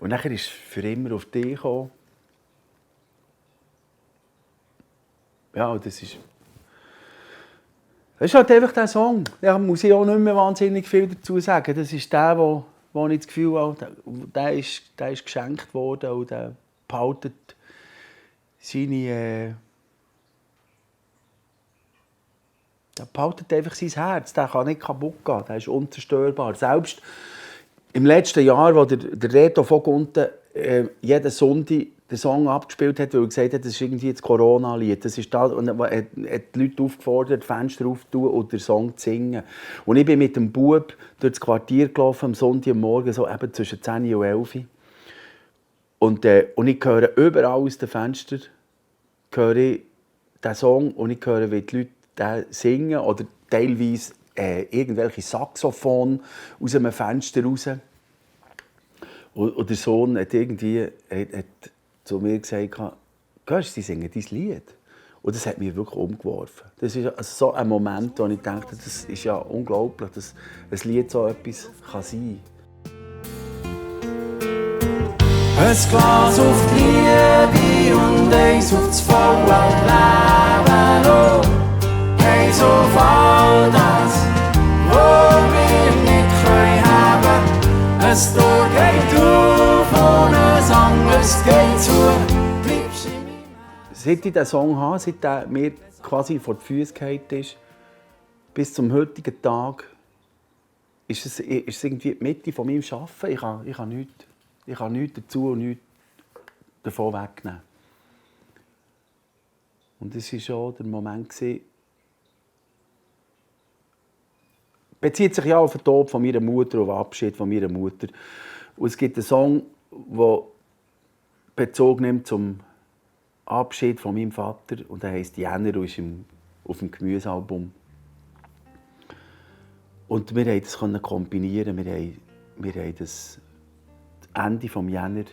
Und nachher ist «Für immer auf dich» gekommen. Ja, das ist halt einfach der Song. Da muss ich auch nicht mehr wahnsinnig viel dazu sagen. Das ist der, wo ich das Gefühl habe, der ist geschenkt worden und der behaltet seine... der behaltet einfach sein Herz. Der kann nicht kaputt gehen. Der ist unzerstörbar. Selbst im letzten Jahr, wo der Reto von Gunten jeden Sonntag den Song abgespielt hat, weil er gesagt hat, das ist irgendwie das Corona-Lied. Das ist da, und er hat die Leute aufgefordert, die Fenster aufzutun und den Song zu singen. Und ich bin mit dem Bub durch das Quartier gelaufen, am Sonntagmorgen, so eben zwischen 10 und 11 Uhr. Und ich höre überall aus den Fenstern diesen Song und ich höre, wie die Leute den singen oder teilweise irgendwelche Saxophone aus einem Fenster raus. Und der Sohn hat irgendwie hat zu mir gesagt, «Hörst du, sie singen dein Lied?» Und das hat mich wirklich umgeworfen. Das ist also so ein Moment, wo ich dachte, das ist ja unglaublich, dass ein Lied so etwas kann sein kann. Ein Glas auf die Liebe und eins auf das volle Leben. Oh, eins auf all das, was wir nicht haben können. Ein Tor geht auf und ein anderes geht zu. Bleibst in meinem Herzen. Seit ich diesen Song habe, seit er mir quasi vor die Füße gefallen ist, bis zum heutigen Tag, ist es irgendwie die Mitte von meinem Arbeiten. Ich kann nichts dazu und nichts davon wegnehmen. Und das war schon der Moment. Bezieht sich ja auf den Tod von meiner Mutter, auf den Abschied von meiner Mutter. Und es gibt einen Song, der Bezug nimmt zum Abschied von meinem Vater. Und der heisst «Jänner» und ist auf dem Gemüsealbum. Und wir konnten das kombinieren. Wir haben das Ende des Jänner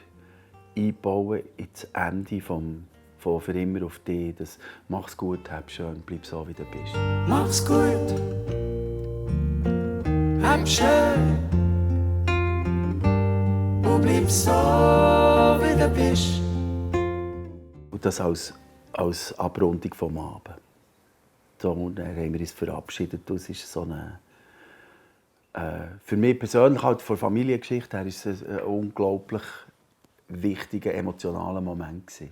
einbauen ins Ende von «Für immer auf dich». Das «Mach's gut, hab schön, bleib so, wie du bist». Mach's gut, hab schön und bleib so, wie du bist. Und das als Abrundung vom Abend. So, und dann haben wir uns verabschiedet. Das ist so eine, für mich persönlich, halt von der Familiengeschichte her, ist es ein unglaublich wichtiger, emotionaler Moment gewesen.